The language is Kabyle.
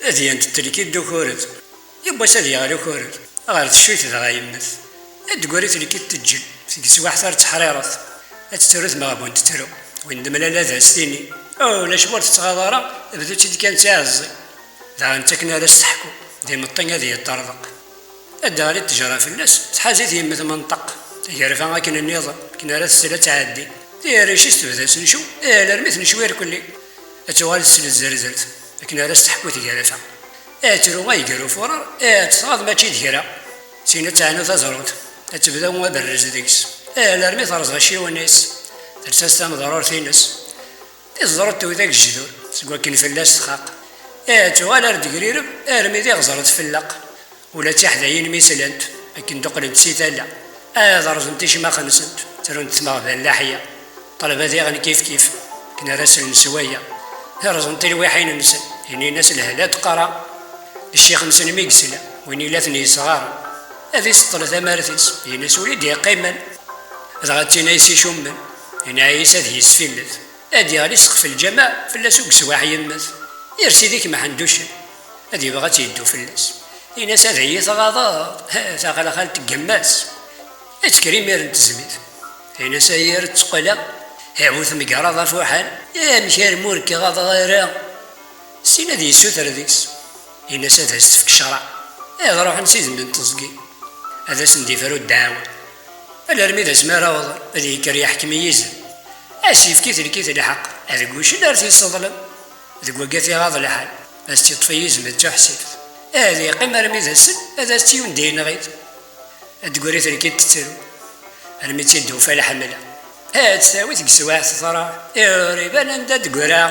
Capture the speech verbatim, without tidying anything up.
Ad yant telkit d ukured. Yiwwas ad yeɣli ukured. Ɣer teccuyt dɣa yemmet. Ad d-gwari telkit teǧǧel seg teswiḥt ar tteḥriret. Ad tettru tmeɣbunt tettru. Win d mlala ad as-tini, oh, ulac ma ur tettɣaḍ ara, bdu-tt-id kan d tiɛeẓẓi. Daɣen d takken ara s-teḥku, d imeṭṭi ad yeṭṭerḍeq. Ad d-teɣli ttejra fell-as, tḥaz-it yemmet menṭeq. Tagerfa akken nniḍen, akken ara tessel ad tɛeddi. Tirric-is tebda sencu, alarmi tencwi irkelli. Ad tuɣal teslet zerzert, akken ara s-teḥku tgerfa. Ad tru ay ger ufurar, ad tɣaḍ mačči d kra. Sin ad teɛnu taẓrut, ad tebda aberrez deg-s. Alarmi terẓa acciwen-is, ters-as tameḍrurt-ines. Tiẓrut tewwet agejdur, seg wakken fell-as txaq. Ad tuɣal ar d-tegrireb, armi d iɣzer tfellaq. Ula d tiḥdayin mi slant, akken d-uqlent si tala, ad rẓent icmax-nsent, ttrunt tmeɣban laḥya. Ṭṭalba diɣen kif kif, akken ara slen s waya. Rẓent i lwiḥin-nsen, inin-as lehla d qqara. Ccix-nsen mi yesla, win ila ten-yesɣaren. Ad iseṭṭel tamart-is, yin-as ul i d-yeqqimen. Dɣa d tin ay s-icummen, yenɛa-yas ad yesfillet. Ad d-yeɣli ssqef lǧameɛ, fell-as ugeswaḥ yemmet. Yers-it-id Mḥend Uccen, ad yebɣu ad yeddu fell-as. Yin-as ad iyi-tɣaḍeḍ, ha, taɣalxalt n yemma-s. Ad tekker imir n tezmit. Yin-as ay yir tteqqla, ha bu tmegraḍ afuḥan, amek armi ur k-ɣaḍeɣ ara? Sin ad yessuter deg-s. Yin-as ad as-tefk ccreɛ. Ad ruḥen s idem n teẓgi. Ad asen-d-ifru ddeɛwa. Alarmi d asmi ara awḍen, ad yekker yeḥkem i yizem. Ad s-yefk i telkit lḥeqq, ad guccen ar t-yesseḍlem. Deg waggat iɣaḍ lḥal, ad s-tt-yeṭṭef i yizem d tuḥsift. Ad yeqqim armi d ass-n, ad as-tt-yiwen d-yenɣid. Ad d-tegri telkit tettru, armi tt-id-tufa lḥemla. Ad tt-tawi deg teswiɛt tefreḥ, ur iban anda d-teggra.